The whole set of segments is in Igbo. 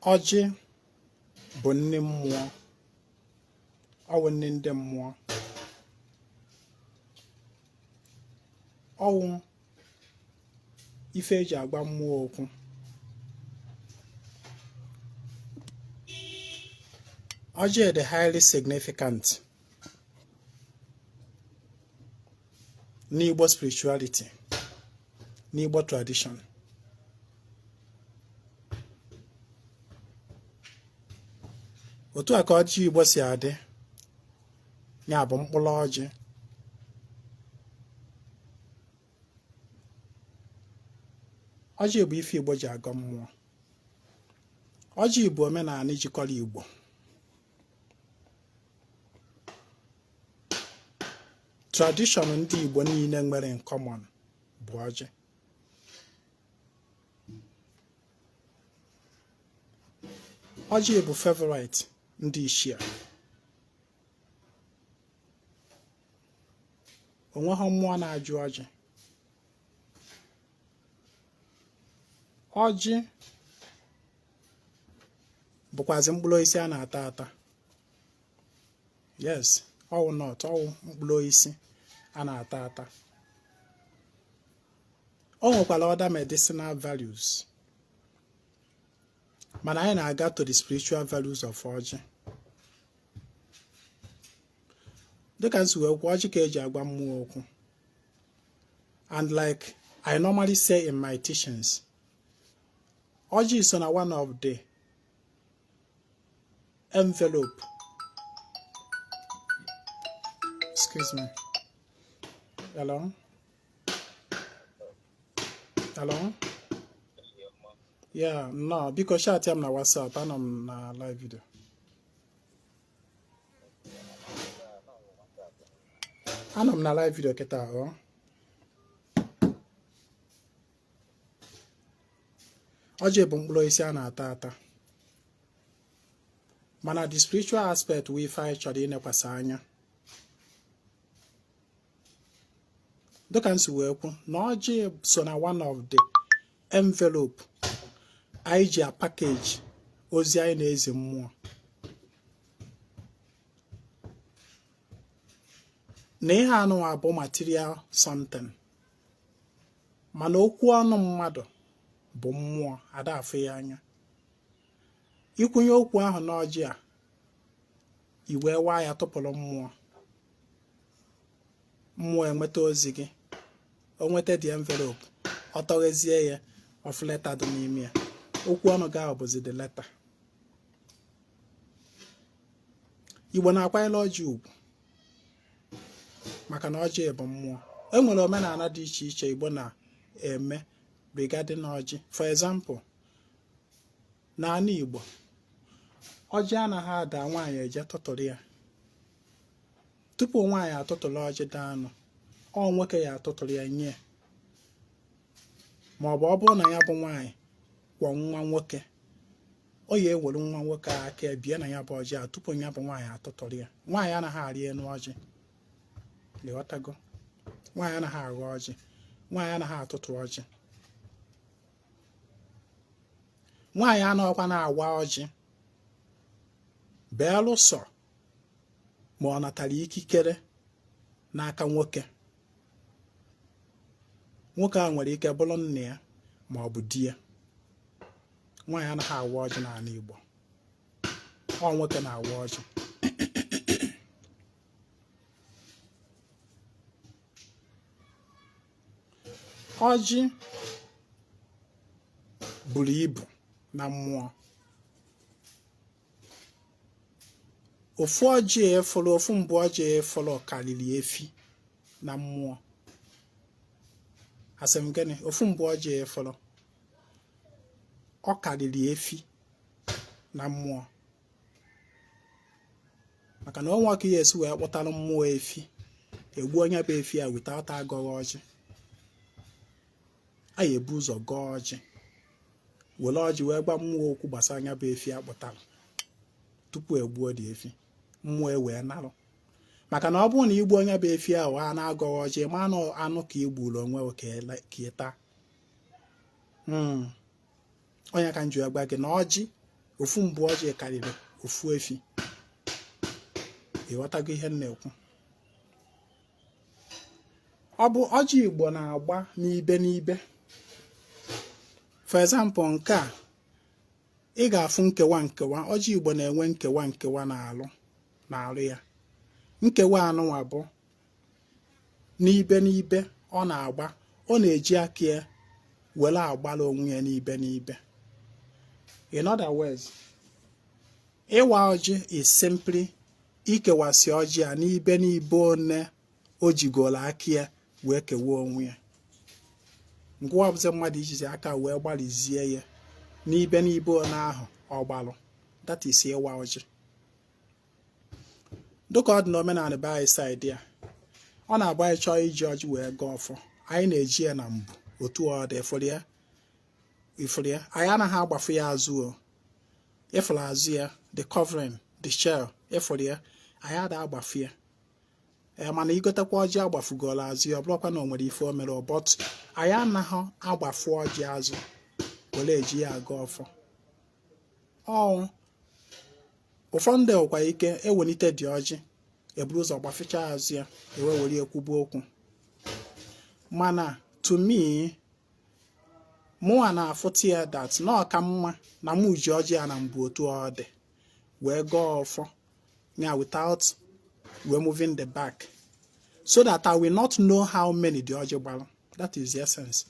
Ọjị bụ nni mmụọ, ọ wụ nni ndị mmụọ, ọ wụ ife eji agwa mmụọ okwu. Ọjị dị highly significant n'Igbo spirituality, n'Igbo tradition. Otu a ka ọjị Igbo si adị, ya bụ mkpụrụ ọjị. Ọjị bụ ife Igbo ji agọ mmụọ. Ọjị bụ omenala jikọrọ Igbo. Tradition ndị Igbo niile nwere in common bụ ọjị. Ọjị bụ favorite ndị ichie. O nweghị mmụọ na-ajụ ọjị. Ọjị bụkwazi mkpụrụ osisi a na-ata ata. Yes, ọ wụ nut, ọ wụ mkpụrụ osisi a na-ata ata. O nwekwara other medicinal values, mana anyị na-aga to the spiritual values of ọjị. Dịka m si wee kwuo, ọjị ka eji agwa mmụọ okwu. And like I normally say in my teachings, ọjị so na one of the envelope, excuse me, hello, hello, yeah, no, biko chat ya m na WhatsApp, anọ m na live video. Anọ m na live video kịta. Ọ ọjị bụ mkpụrụ osisi a na-ata ata, mana the spiritual aspect wụ ife anyị chọrọ inekwasị anya. Dịka m si wee kwu na ọjị so na one of the envelope anyị ji apackage ozi anyị na-ezi mmụọ, na ihe anụnwa bụ material something, mana okwu ọnụ mmadụ bụ mmụọ, ada afụ ya anya. I kwunye okwu ahụ n'ọjị a, i wee waa ya tụpụrụ mmụọ, mmụọ enweta ozi gị. O nweta the envelope, ọ tọghezie ya, ọ fụ letter dị n'ime ya. Okwu ọnụ gị ahụ bụzi the letter. Igbo na-akwanyere ọjị ugwu maka na ọjị bụ mmụọ. E nwere omenala dị iche iche Igbo na-eme regarding ọjị. For example, n'ala Igbo, ọjị anaghị ada nwaanyị eje tụtụrụ ya. Tupu nwaanyị atụtụrụ ọjị daanụ, ọ nwoke ya atụtụrụ ya nye, ma ọ bụ ọ bụrụ na ya bụ nwaanyị kwọ nwa nwoke, ọ ya ewere nwa nwoke aka ya bie na ya bụ ọjị a tupu ya bụ nwaanyị atụtụrụ ya. Nwaanyị anaghị arị enu ọjị, ịghọtago? Nwaanyị anaghị aghọ ọjị, nwaanyị anaghị atụtụ ọjị, nwaanyị anaghịkwa na-awa ọjị belụsọ ma ọ natara ikikere n'aka nwoke. Nwoke ahụ nwere ike bụrụ nna ya ma ọ bụ di ya. Nwaanyị anaghị awa ọjị n'ala Igbo, ọ nwoke na-awa ọjị. Ọjị buru ibu na mmụọ. Ofu ọjị ị fụrụ, ofu mbụ ọjị ị fụrụ karịrị efi na mmụọ. Asị m gịnị? Ofu mbụ ọjị ị fụrụ, ọ karịrị efi na mmụọ, maka na o nwe ka ị ya-esi wee kpụtara mmụọ efi, egbuo nya bụ efi a without agọghị ọjị. A ya ebu ụzọ gọọ ọjị, were ọjị wee gwa mmụọ okwu gbasara nya bụ efi a kpụtara tupu egbuo the efi, mmụọ ewee narụ. Maka na ọ bụrụ na i gbuo nya bụ efi ahụ a na-agọghị ọjị, ma anụ anụ ka i gburu onwe ka ị taa. Ọ nya ka m ji gwa gị na ọjị Ofu mbụ ọjị karịrị ofu efi. Ịghọtago ihe m na-ekwu? Ọ bụ ọjị Igbo na-agba n'ibe n'ibe. For example, nke a ị ga-afụ nkewa nkewa. Ọjị Igbo na-enwe nkewa nkewa n'alụ ya. Nkewa anụnwa bụ n'ibe n'ibe ọ na-agba. Ọ na-eji aka ya were agbara onwe ya n'ibe n'ibe. In other words, ịwa ọjị is simply ikewasị ọjị a n'ibe n'ibe one o jigoro aka ya wee kewaa onwe ya. Ngwa, ọbụzi mmadụ ijizi aka wee gbalizie ya n'ibe n'ibe one ahụ ọ gbalụ, that is ịwa ọjị. Dịka ọ dị n'omenala be anyị side ya, ọ na-agba anyị chọọ iji ọjị wee gọọ ọfọ, anyị na-eji ya na mbụ otu ọ dị. Ịfụrụ ya, ịfụrụ ya. Anyị anaghị agbafu ya azụ. O ịfụrụ azụ ya, the covering, the shell, ịfụrụ ya, anyị ada agbafu ya. Ee, mana igotekwa ọjị agbafugoro azụ ya, ọ bụrụkwa na o nwere ife o mere, but anyị anaghị agbafu ọjị azụ were eji ya aga ọfọ. Ọ ụfọdụ ndị nwekwa ike ewelite dị ọjị, eburu ụzọ gbafechaa azụ ya, ewe were ekwubu okwu. Mana to me, mụnwa na-afụta ya that na ọ ka mma na mụ ji ọjị ya na mbụ otu ọ dị wee gọọ ọfọ ya without removing the back, so that I will not know how many the ọjị gbara. That is the essence.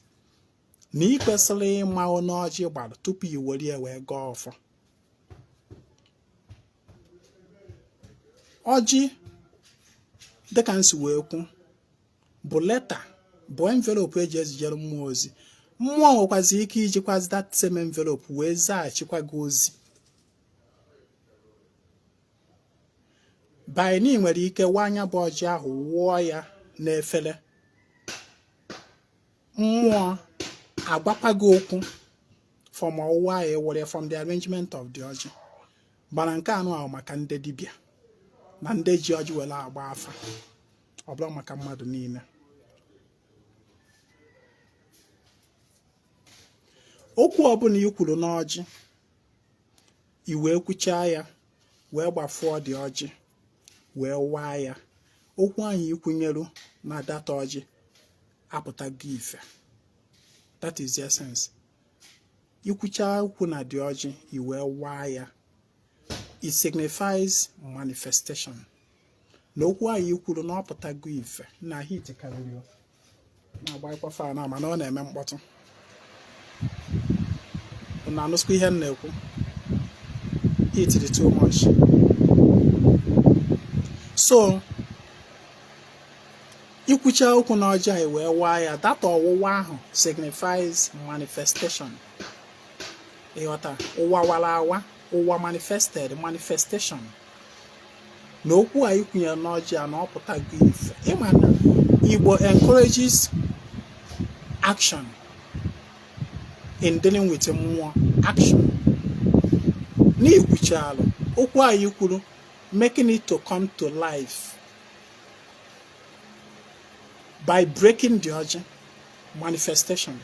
Na ị kwesịrị ịma onye ọjị gbara tupu i were ya wee gọọ ọfọ. Ọjị, dịka m si wee kwu, bụ letter, bụ envelope eji ezijere mmụọ ozi. Mmụọ nwekwazi ike ijikwazi that same envelope wee zaghachikwa gị ozi. By na ị nwere ike waa anya bụ ọjị ahụ, wụọ ya n'efere, mmụọ agwakwa gị okwu from ọwụwa ahụ ewere, from the arrangement of the ọjị. Mana nke anụ ahụ maka ndị dibịa na ndị ji ọjị were agba afa, ọ bụrụ maka mmadụ niile. Okwu ọbụla i kwuru n'ọjị, i wee kwuchaa ya, wee gbafuo dị ọjị, wee waa ya, okwu ahụ ikwunyeru na that ọjị apụtago ife. That is the essence. Ikwucha okwu na dị ọjị, i wee waa ya, it signifies manifestation, na okwu ahụ ikwuru na ọ pụtago ife. Na heat karịrị, na-agbanyekwa fan, mana ọ na-eme mkpọtụ. Na anụsịkwa ihe m na-ekwu, heat dị too much. So ikwucha okwu na ọjị anyị wee waa ya, that ọwụwa ahụ signifies manifestation. Ịghọta? Ụwa wara awa, ụwa manifested, manifestation na okwu a ikwunyere n'ọjị a na ọ pụtago ife. Ịma na Igbo encourages action in dealing with mmụọ. Action na ikwuchalụ okwu anyị kwuru, making it to come to life by breaking the ọjị, manifestation.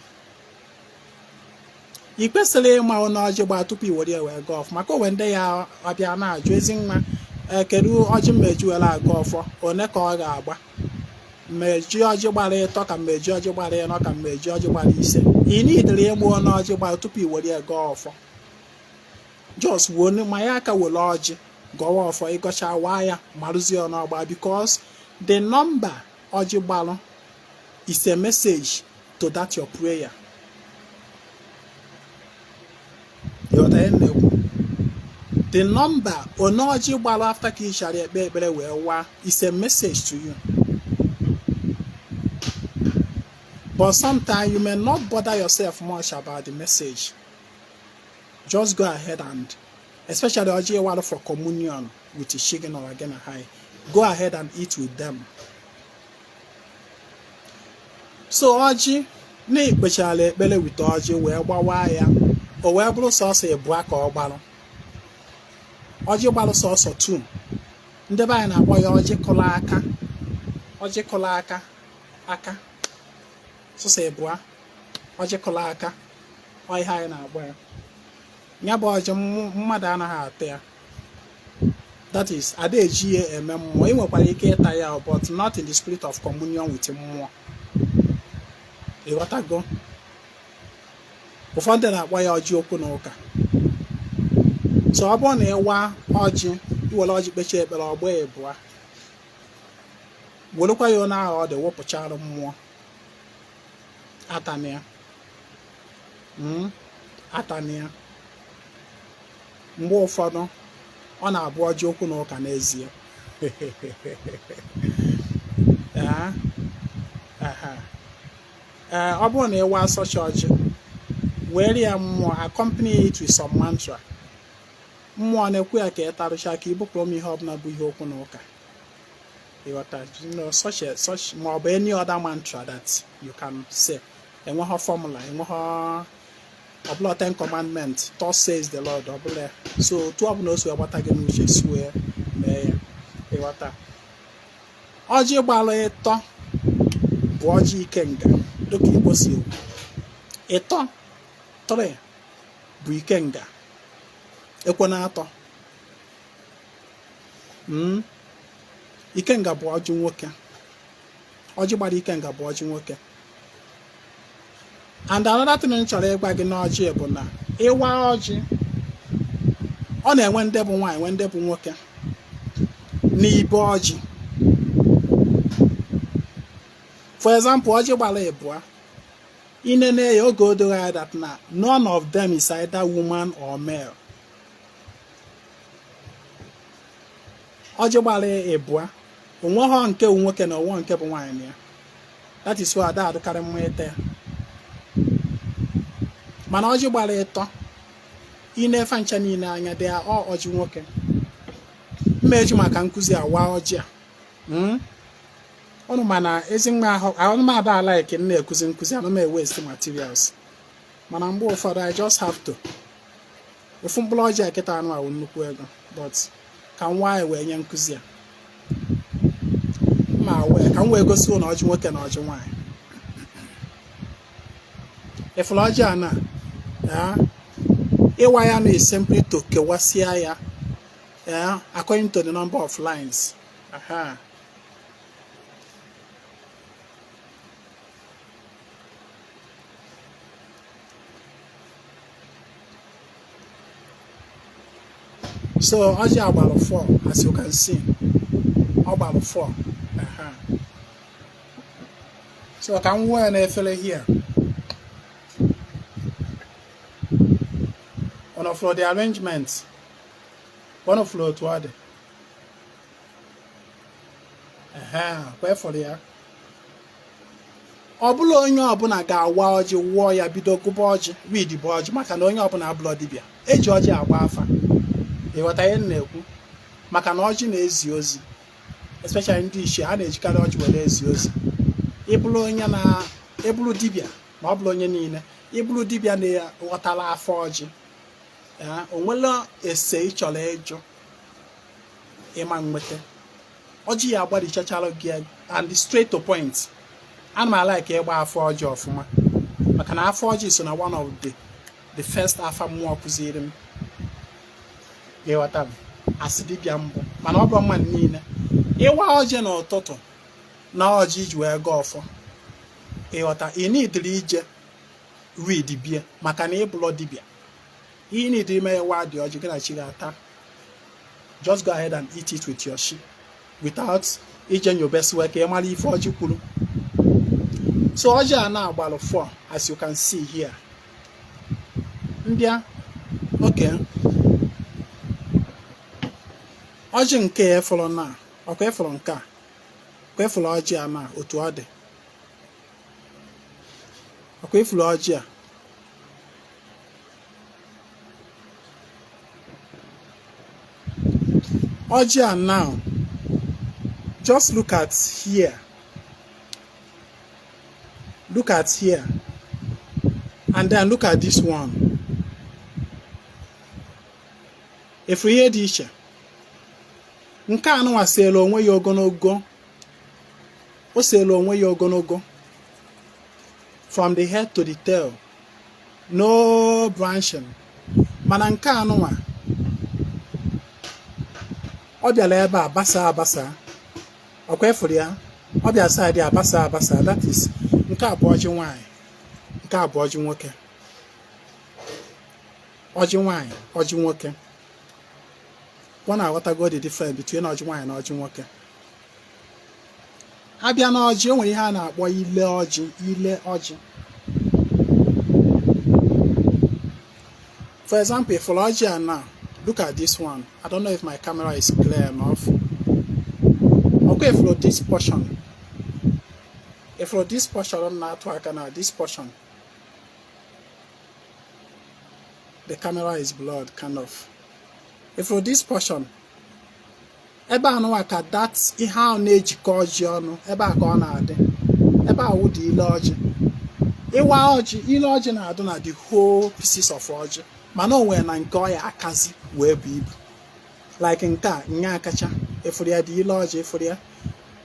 Ị kwesịrị ịma onye ọjị gbaa tupu i were ya wee gọọ ọfọ, maka onwe ndị ya ọbịa na-ajụ ezi nwa, kedu ọjị mmeji were aga ọfọ, one ka ọ ga-agba, mmeji ọjị gbara 3 ka mmeji ọjị gbara 4 ka mmeji ọjị gbara 5? Ị nidere ịgba onye ọjị gbara tupu i were ya gọọ ọfọ. Just wuo ma ya aka were ọjị gọwa ọfọ, ịgọcha waa ya, marụzie ọnụọgba, because the number ọjị gbalụ is a message to that your prayer. Ịghọta ihe m na-ekwu? The number one ọjị gbalụ after ka ị chara ekpe ekpere wee waa is a message to you. But sometimes you may not bother yourself much about the message. Just go ahead and, especially ọjị ịwarụ for communion with chi gị nọrọ gị na ha, go ahead and eat with them. So ọjị na ikpechara ekpere with ọjị wee gbawa ya, o wee bụrụ sọsọ 2 ka ọ gbalụ. Ọjị gbalụ sọsọ 2, ndị be anyị na-akpọ ya ọjị kụrụ aka. Ọjị kụrụ aka aka sọsọ 2, ọjị kụrụ aka, ọ ihe anyị na-akpọ ya. Ya bụ ọjị, mmadụ anaghị ata ya. That is, ada eji ya eme mmụọ. Ị nwekwara ike ịta ya, but not in the spirit of communion with mmụọ. Ịghọtago? Ụfọdụ na-akpọ ya ọjị okwu na ụka. So ọ bụrụ na ịwa ọjị, iwere ọjị kpechie ekpere, ọgba ịbụa, werekwa ya onye ahụ ọ dị wụpụcharụ mmụọ. Atana ya. Atana ya. Mgbe ụfọdụ ọ na-abụ ọjị okwu na ụka n'ezie. Ee, ọ bụrụ na ịwa asọcha ọjị, were ya mmụọ, accompany it with some mantra. Mmụọ na-ekwu ya ka ị tarụcha, ka ị bupụrụ m ihe ọbụla bụ ihe okwu na ụka. Ịghọta? Such a such ma ọ bụ any other mantra that you can say. Enweghị formula, enweghị ọbụla Ten Commandment, "Thus says the Lord," ọbụla ya. So otu ọbụla o si agbata gị n'uche si wee mee ya. Ịghọta? Ọjị gbara ịtọ bụ ọjị ikenga. Dịka Igbo si ekwu, ịtọ, three, bụ ikenga ekwe na atọ. Ikenga bụ ọjị nwoke. Ọjị gbara ikenga bụ ọjị nwoke. And another thing m chọrọ ịgwa gị n'ọjị bụ na ịwa ọjị, ọ na-enwe ndị bụ nwaanyị, nwe ndị bụ nwoke n'ibe ọjị. For example, ọjị gbara ịbụa, inene ya oge o doghị anya that na none of them is either woman or male. Ọjị gbara ịbụa, onweghọ nke bụ nwoke na onwe nke bụ nwaanyị na ya. That is why ada adịkarị mma ịta ya. Mana ọjị gbara ịtọ, ị na-efe ncha niile anya, dị ọ ọjị nwoke. Mma eji maka nkụzi awa ọjị a. Ụnụ mana ezi nwa ahụ anụmada ala eke m na-ekuzi nkụzi, anụ m waste materials, mana mgbe ụfọdụ I just have to. Ofu mkpụrụ ọjị a kịta anụ awụ nnukwu ego, but ka m nwayọ wee nye nkụzi a ma wee ka m wee gosi ụnụ ọjị nwoke na ọjị nwaanyị. Ịfụrụ ọjị a na ya, ịwa ya na is simply to kewasịa ya, yeah, according to the number of lines. Aha. So ọjị a gbara 4, as you can see, ọ gbara 4. Aha. So ka m wụọ ya n'efere here. One of the arrangement, one of otu ọ dị. Ehe, kwefụrụ ya. Ọ bụla onye ọbụla ga-awa ọjị, wụọ ya, bido gụba ọjị, read bụ ọjị, maka na onye ọbụla abụlọ dibịa eji ọjị agba afa. Ịghọta ihe m na-ekwu? Maka na ọjị na-ezi ozi, especially ndị ichie, a na-ejikarị ọjị were ezi ozi. Ịbụrụ onye na ịbụrụ dibịa, ma ọ bụrụ onye niile, ịbụrụ dibịa na-aghọtara afọ ọjị ya, o nwere ese ị chọrọ ịjụ ịma nweta ọjị ya agbarichachara gị and straight to point. Ana m a-like ịgba afọ ọjị ọfụma, maka na afọ ọjị so na one of the first afa mmụọ kụziri m. Ịghọta m? Asị dibịa mbụ, mana ọ bụ mmadụ niile ịwa ọjị n'ụtụtụ na ọjị iji wee gaa ọfọ. Ịghọta? Ị nidiri ije read bie, maka na ịbụlọ dibịa. Ihe nidiri ime, ịwa dị ọjị gị na chi ga-ata. Just go ahead and eat it with your chi without ije nyobesiwe ka ị mara ife ọjị kwuru. So ọjị a na-agbalụ 4, as you can see here. Mbịa, okay, ọjị nke a efụrụ na ọkwa ịfụrụ nke a, ọkwa ịfụrụ ọjị a na otu ọ dị, ọkwa ịfụrụ ọjị a. Ọjị a now, just look at here, look at here, and then look at this one. Efu ihe dị iche. Nke a nụnwa siela onwe ya ogologo, o siela onwe ya ogologo from the head to the tail, no branching. Mana nke anụnwa ọ bịara ebe a basa abasa, ọkwa efuru ya, ọ bịa side abasa abasa. That is, nke a bụ ọjị nwaanyị, nke a bụ ọjị nwoke. Ọjị nwaanyị, ọjị nwoke. Ọ na-aghọtago the difference between ọjị nwaanyị na ọjị nwoke. Abịa na ọjị, o nwere ihe a na-akpọ ile ọjị. Ile ọjị, for example, if ọjị a now, look at this one. I don't know if my camera is clear enough. Okay, for this portion, if for this portion na-atụ aka na this portion, the camera is blurred kind of. If for this portion, ebe anụnwa ka that ihe ahụ na-ejikọ ọjị ọnụ, ebe a ka ọ na-adị. Ebe a wụ dị ile ọjị. Ịwa ọjị, ile ọjị na-adụ na the whole pieces of ọjị, mana o nwere na nke ọ ya akazi wee bụ ibu, like nke a nya akacha. Ịfụrụ ya dị ile ọjị, ịfụrụ ya.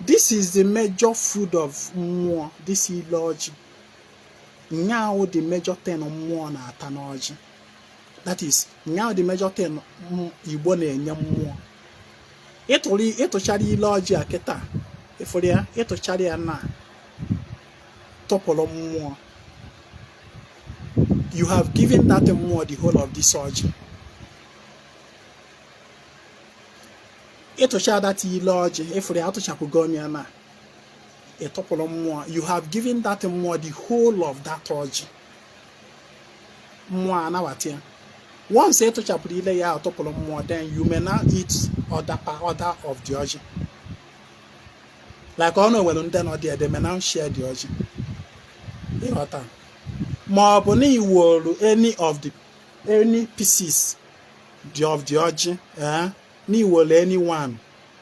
This is the major food of mmụọ. This ile ọjị nya wụ the major thing mmụọ na-ata n'ọjị. That is, nya wụ the major thing Igbo na-enye mmụọ. Ịtụchara ile ọjị a kịta, ịfụrụ ya, ịtụchara ya na tụpụrụ mmụọ, you have given that mmụọ the whole of this ọjị. Ịtụcha that ile ọjị, ịfụrụ ya, atụchapụgo ya na ịtụpụrụ mmụọ, you have given that mmụọ the whole of that ọjị. Mmụọ anabata ya. Once ịtụchapụrụ ile ya, atụpụrụ mmụọ, then you may now eat other part, other of the ọjị. Like ọ na nwere ndị nọ there, they may now share the ọjị. Ịghọta? Ma ọ bụ na iworu any of the any pieces the of the ọjị, eh, na iwere any one,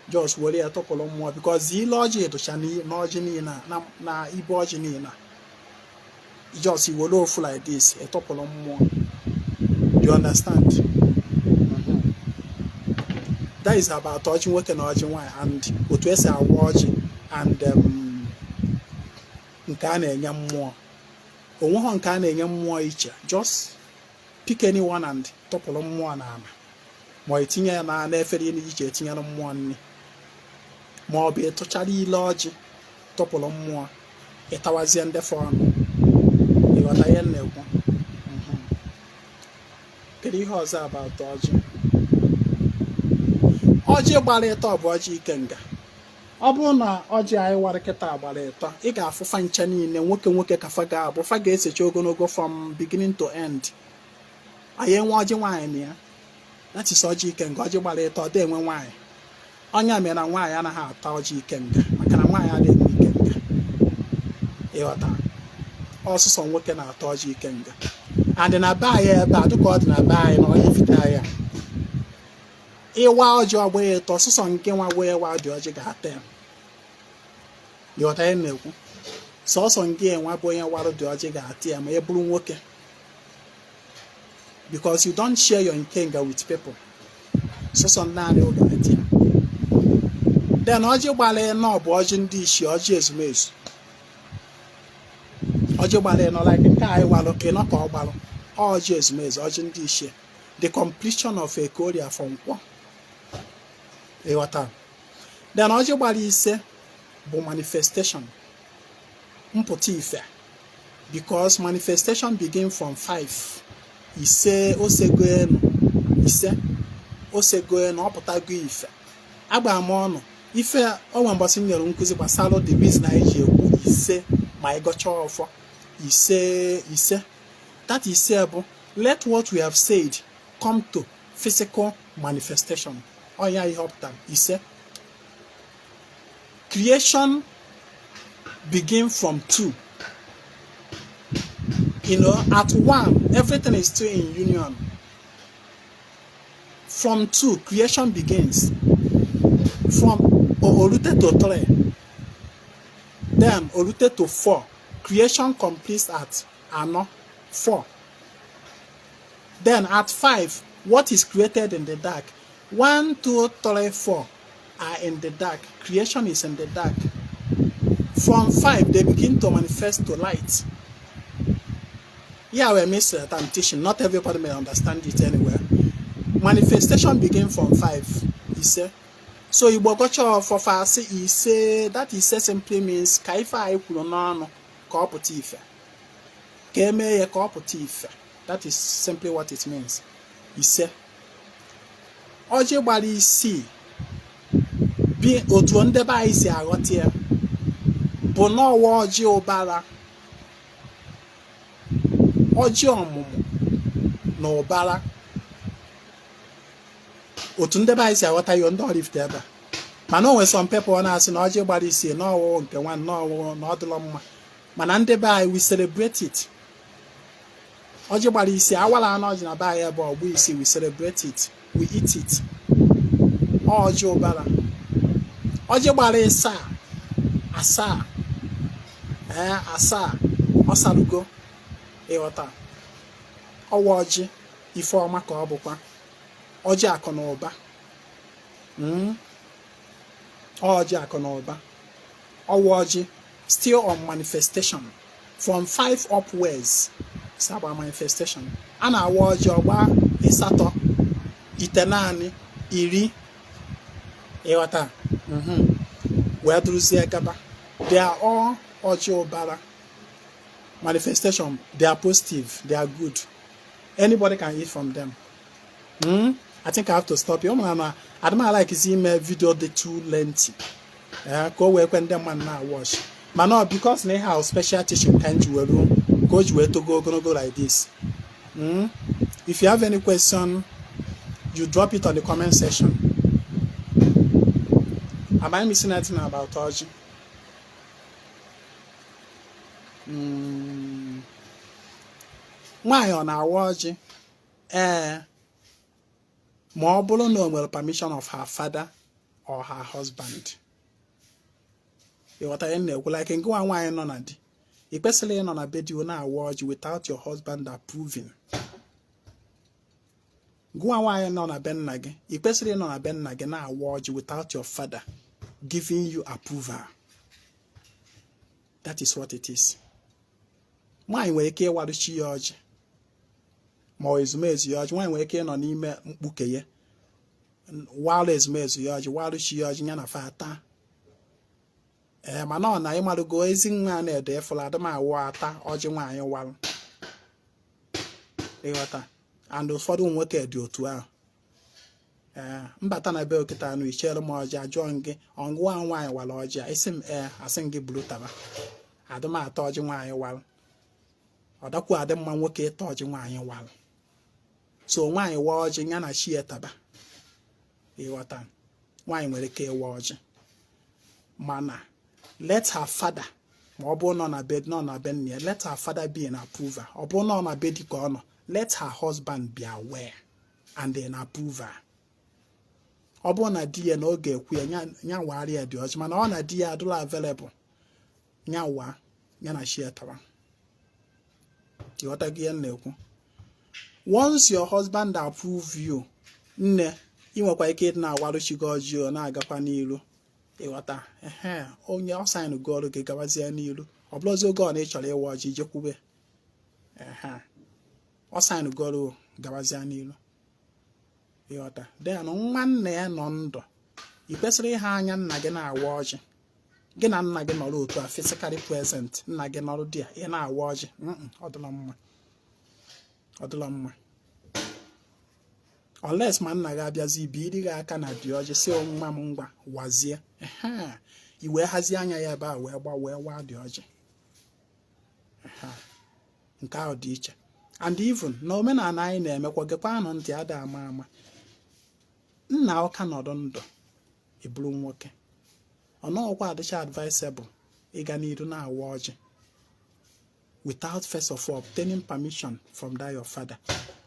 just were ya tụpụrụ mmụọ, because ile ọjị dụcha n'ọjị niile, na ibe ọjị niile. Just iwere ofu like this, ịtụpụrụ mmụọ. You understand? That is about ọjị nwoke na ọjị nwaanyị and otu esi awa ọjị and nke a na-enye mmụọ. Onweghọ nke a na-enye mmụọ iche. Just pick any one and tụpụrụ mmụọ n'ala, ma etinye ya na n'efere iche etinyere mmụọ nri, ma ọ bụ ịtụchara ile ọjị tụpụrụ mmụọ, ịtawazie ndị fọ ọnụ. Ịghọta ihe m na-ekwu? Kedu ihe ọzọ about ọjị? Ọjị gbara ịtọ bụ ọjị ikenga. Ọ bụrụ na ọjị anyị wara kịta gbara ịtọ, ị ga-afụ fa ncha niile nwoke nwoke ka fa ga-abụ. Fa ga-esecha ogologo from beginning to end. Anyị enwe ọjị nwaanyị na ya. That is ọjị ikenga. Ọjị gbara ịtọ, ọ dị enwe nwaanyị. Ọnya mere na nwaanyị anaghị ata ọjị ikenga, maka na nwaanyị adịghị enwe ikenga. Ịghọta? Ọsụsọ nwoke na-ata ọjị ikenga. And na be anyị ebe a, dịka ọ dị na be anyị na Oraifite anyị a, ịwa ọjị ọgba ịtọ, ọsụsọ nke nwa wee wa dị ọjị ga-ata ya. Ịghọta ihe m na-ekwu? Sọsọ nke nwa bụ onye warụ dị ọjị ga-ata ya, ma ị bụrụ nwoke, because you don't share your ikenga with people. Sọsọ naanị oge ati ya. Then ọjị gbara ịnọ bụ ọjị ndị ichie, ọjị ezumezu. Ọjị gbara ịnọ, like nke anyị walụ ịnọ ka ọ gbalụ, ọjị ezumezu, ọjị ndị ichie, the completion of Eke, Orie, Afọ, Nkwọ. Ịghọta? Then ọjị gbara ise bụ manifestation, mpụta ife, because manifestation begin from five. Ise osego enu, ise osego enu, ọ pụtago ife. Agba m ọnụ ife onwe mbọsị m nyere nkụzi gbasara the reason anyị ji ekwu ise ma anyị gọchaa ọfọ, ise ise. That ise bụ let what we have said come to physical manifestation. Ọ ya ihe ọ pụtara, ise. Creation begin from two. At one, everything is still in union. From two, creation begins. From olute to three, then olute to four. Creation completes at anọ, four. Then at five, what is created in the dark? One, two, three, four are in the dark. Creation is in the dark. From five, they begin to manifest to light. Yeah, we miss that I'm teaching. Not everybody may understand it anyway. Manifestation begin from five. Ise. So Igbo gọcha ọfọ, fa asị ise. That ise simply means ka ife anyị kwuru n'ọnụ ka ọ pụta ife, ka emee ya ka ọ pụta ife. That is simply what it means. Ise. Ọjị gbara isii bi otu ndebe anyị si aghọta ya bụ n'ọwa ọjị ụbara, ọjị ọmụmụ na ụbara. Otu ndebe anyị si aghọta ya, ndị Oraifite ebe a. Mana o nwere some people ọ na-asị na ọjị gbara isii na ọwụwụ nke nwa na ọwụwụ na ọ dịlọ mma. Mana ndị be anyị, we celebrate it. Ọjị gbara isii, awara anụ ọjị na be anyị ebe ọgbụ isii, we celebrate it, we eat it. Ọjị ụbara. Ọjị gbara ịsaa, asaa, ee, asaa, ọ sarugo. Ịghọta? Ọwa ọjị ife ọma ka ọ bụkwa ọjị akụ na ụba. Ọjị akụ na ụba, ọwa ọjị still on manifestation. From five upwards it's about manifestation. A na-awa ọjị ọgba ịsatọ, ite naanị, 10. Ịghọta? Wee duruzie gaba. They are all ọjị ụbara, manifestation. They are positive, they are good, anybody can eat from them. I think I have to stop here. Ụmụ na adịm like ime video dị too lengthy, ka o wee kwe ndị mmadụ na watch. Mana ọ because na ihe ahụ special teaching ka m ji were ka o ji wee togo ogologo like this. If you have any question, you drop it on the comment section. Am I missing anything about ọjị? Nwaanyị ọ na-awa ọjị? Ee, ma ọ bụrụ na o nwere permission of her father or her husband. Ịghọta ihe m na-ekwu? Like ngịwa nwaanyị nọ na di, ị kwesịrị ịnọ na be di na-awa ọjị without your husband approving. Gụwa nwaanyị nọ na be nna gị, ị kwesịrị ịnọ na be nna gị na-awa ọjị without your father giving you approval. That is what it is. Nwaanyị nwere ike ịwarụ chi ya ọjị ma ọ ezumezu ya ọjị. Nwaanyị nwere ike ịnọ n'ime mkpuke ya warụ ezumezu ya ọjị, warụ chi ya ọjị, ya na fa ata. Ee, mana ọ na ịmarụgo ezi nwa na-ede ịfụla adịmawụ ata ọjị nwaanyị warụ. Ịghọta? And ụfọdụ ụmụ nwoke dị otu ahụ. Ee, mbata na be okịta anụ ichere m ọjị, ajụọ m gị, ọngụwa nwaanyị wara ọjị a? Isi m ee, asị m gị buru taba. Adịm ata ọjị nwaanyị warụ. Ọ dakwu adị mma nwoke ịta ọjị nwaanyị warụ. So nwaanyị waa ọjị, ya na chi ya taba. Ịghọta? Nwaanyị nwere ike ịwa ọjị, mana let her father, ma ọ bụrụ nọ na be, nọ na be nna ya, let her father be an approver. Ọ bụrụ nọ na be di ka ọ nọ, let her husband be aware and an approver. Ọ bụrụ na di ya na ọ ga-ekwu ya, ya wara ya dị ọjị. Mana ọ na di ya adụla available, ya waa, ya na chi ya tawa. Ịghọtago ihe m na-ekwu? Once your husband approve you, nne, ị nwekwa ike ịdị na-awarụ chi gị ọjị, ọ na-agakwa n'iru. Ịghọta? Ehe, onye ọ sign go ọrụ gị, gawazie n'iru. Ọ bụrụzi oge ọ na ị chọrọ ịwa ọjị, ijekwube. Ehe, ọ sign go ọrụ, gawazie n'iru. Ịghọta? Then nwa nna ya nọ ndụ, ị kwesịrị ịha anya nna gị na-awa ọjị. Gị na nna gị nọrọ otu a, physically present, nna gị nọrọ di ya, ị na-awa ọjị. Ọ dịla mma, ọ dịla mma, unless ma nna gị abịazi ibiri gị aka na dị ọjị, si nwa m, ngwa, wazie. Ehe, i wee hazie anya ya ebe a wee gba wee waa dị ọjị. Ehe, nke ahụ dị iche. And even na omenala anyị na-emekwa, gekwanụ ntị, ada ama ama nna ọka nọdụ ndụ, ịbụrụ nwoke, ọ nọghịkwa adịcha advisable ịga n'iru na-awa ọjị without first of all obtaining permission from that your father.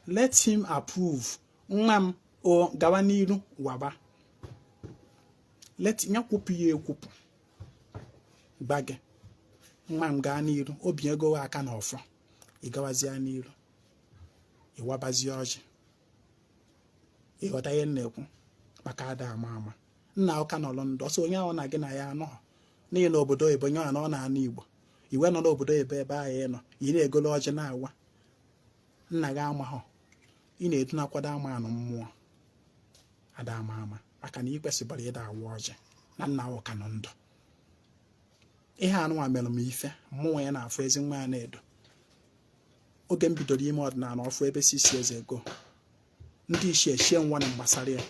Let him approve, nwa m o, gawa n'iru waba. Let ya kwupụ ya ekwupụ, gba gị, nwa m, gaa n'iru. Obi ego aka na ọfọ, ị gawazie n'iru, ịwabazie ọjị. Ịghọta ihe m na-ekwu? Maka ada ama ama nna ụka nọrọ ndụ ọsọ, onye ahụ na gị na ya anọ n'ihi na obodo oyibo, nye na ọ na-anụ Igbo, iwe nọ n'obodo oyibo ebe ahụ ị nọ, ị na-egolo ọjị na-awa. Nna gị amaghọ ị na-edunakwado amanụ mmụọ ada ama ama, maka na ị kwesịbara ịda awa ọjị na nna ụka nọ ndụ. Ihe anụnwa mere m ife mmụnwa ya na-afụ ezi nwa ya na-edo. Oge m bidoro ime ọdịnala ọfụ ebe 6 years ago, ndị ichie chie nwa na gbasara ya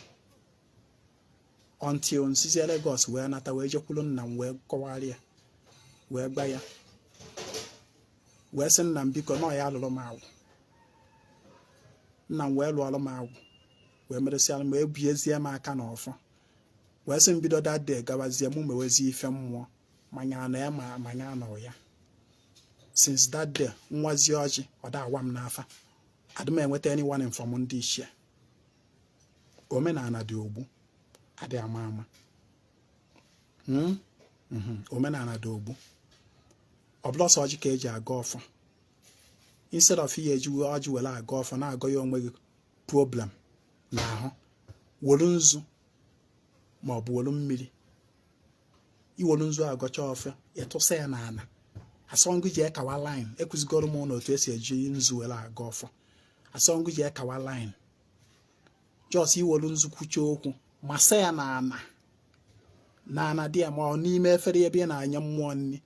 until nsizie Lagos wee nata, wee jekwuru nna m, wee kọwara ya, wee gba ya, wee sị nna m, biko, nọọ ya lụrụ m agwụ. Nna m wee lụọrọ m agwụ, wee meresịara m, wee biezie m aka n'ọfọ, wee sị m bido that day gawazie, mụ mewezie ife mmụọ manya na ya ma manya anọ ya. Since that day, nwazie ọjị ọ da awa m n'afa, adị m enweta any warning from ndị ichie. Omenala dị ogbu, adị ama ama. Omenala dị ogbu. Ọ bụla ọsọ ọjị ka eji aga ọfọ. Instead of ihe eji ọjị were aga ọfọ na-agọ ya onwe gị problem n'ahụ, were nzu ma ọ bụ were mmiri. Iwere nzu agọcha ọfọ, ịtụsa ya n'ala, asọngụ ji ekawa line. Ekụzigoro m ụlọ otu esi eji nzu were aga ọfọ. Asọngụ ji ekawa line, just iwere nzu kwuchie okwu, masa ya n'ala, n'ala dị ya, ma ọ n'ime efere ebe ị na-anye mmụọ nri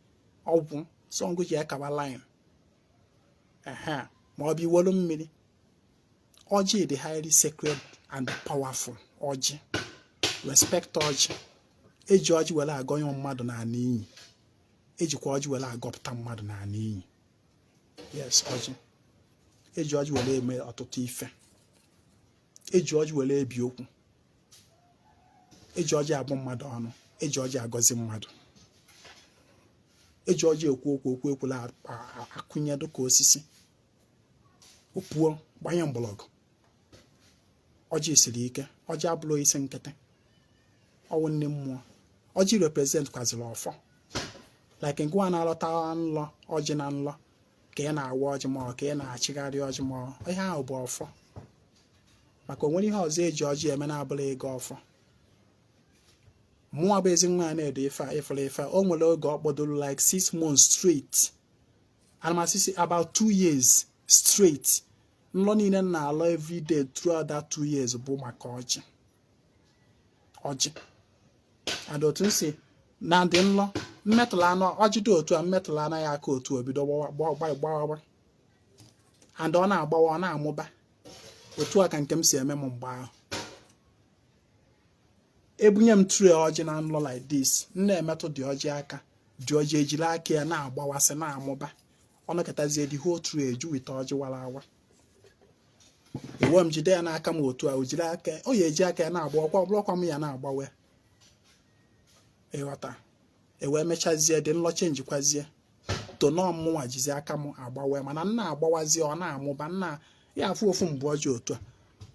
ọgwụ. Sọngụ ji ekawa line ehe, ma ọ bụ iwelu mmiri. Ọjị dị highly sacred and powerful. Ọjị, respect ọjị. Eji ọjị were agọnye mmadụ n'ala iyi, ejikwa ọjị were agọpụta mmadụ n'ala iyi. Yes, ọjị, eji ọjị were eme ọtụtụ ife. Eji ọjị were ebi okwu, eji ọjị abụ mmadụ ọnụ, eji ọjị agọzi mmadụ, eji ọjị ekwu okwu. Okwu ekwula akụnye dịka osisi opuo gbanye mgbọrọgwụ. Ọjị siri ike. Ọjị abụrụ isi nkịtị, ọwụ nne mmụọ. Ọjị represent kwaziri ọfọ, like ngwa na-alọta nlọ ọjị na nlọ ka ị na-awa ọjị, ma ọ ka ị na-achịgharị ọjị, ma ọ ihe ahụ bụ ọfọ, maka o nwere ihe ọzọ eji ọjị eme na-abụla ego ọfọ. Mụnwa bụ ezi nwa ya na-edo ife a ịfụrụ ife a. O nwere oge ọ kpọdoro like 6 months straight, ana m asịsị about 2 years straight, nlọ niile m na-alọ everyday throughout that 2 years bụ maka ọjị, ọjị. And otu m si na ndị nlọ mmetụrụ anụ ọjị dị otu a, mmetụrụ anaghị aka otu o bido gbawa gbawa, and ọ na-agbawa, ọ na-amụba. Otu a ka nke m si eme m. Mgbe ahụ ebunye m tray ọjị na nlọ like this, m na-emetụ dị ọjị aka, dị ọjị ejiri aka ya na-agbawasị, na-amụba. Ọ nọkọtazie, the whole tray eju wite ọjị wara awa. Ewe m jide ya n'aka m otu a, o jiri aka o ya eji aka ya na-agba ọkwa ọbụrụkwa m ya na-agbawe. Ịghọta? Ewee mechazie dị nlọ chenjikwazie tonọọ, mụnwa jizi aka m agbawe, mana m na-agbawazie, ọ na-amụba. Nna ya afụ ofu mbụ ọjị otu a,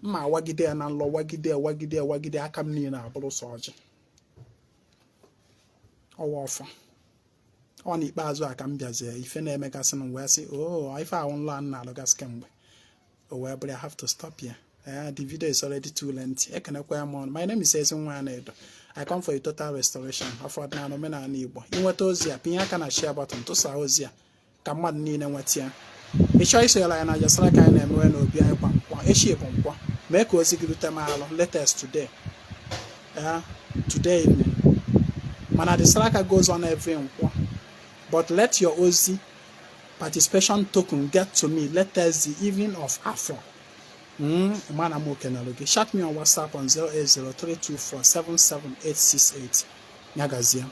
mma awagide ya na nlọ, wagide ya, wagide ya, wagide, aka m niile abụrụ sọ ọjị. Ọwa ọfọ ọ. N'ikpeazụ a ka m bịazie, ife na-emegasị m wee sị, "Oh, ife ahụ nlọ a m na-alụgasị kemgbe o wee bụrụ." I have to stop here. The video is already too lengthy. Ekenekwa ya m ọnụ. My name is Ezinwa Anaedo. I come for a total restoration of ọdịnala, omenala Igbo. Ịnweta ozi a, pinye aka na share button, tụsaa ozi a ka mmadụ niile nweta ya. Ị chọọ isonyere anyị na Jasara ka anyị na-emewe n'obi anyị kwa nkwọ. Echi bụ nkwọ. Mee ka ozi gị rute m alụ latest today. Today evening. Mana the Saraka goes on every nkwọ. But let your ozi participation token get to me latest the evening of Afọ. Mana m okenelu gị. Chat me on WhatsApp on 08032477868. Nyagazie.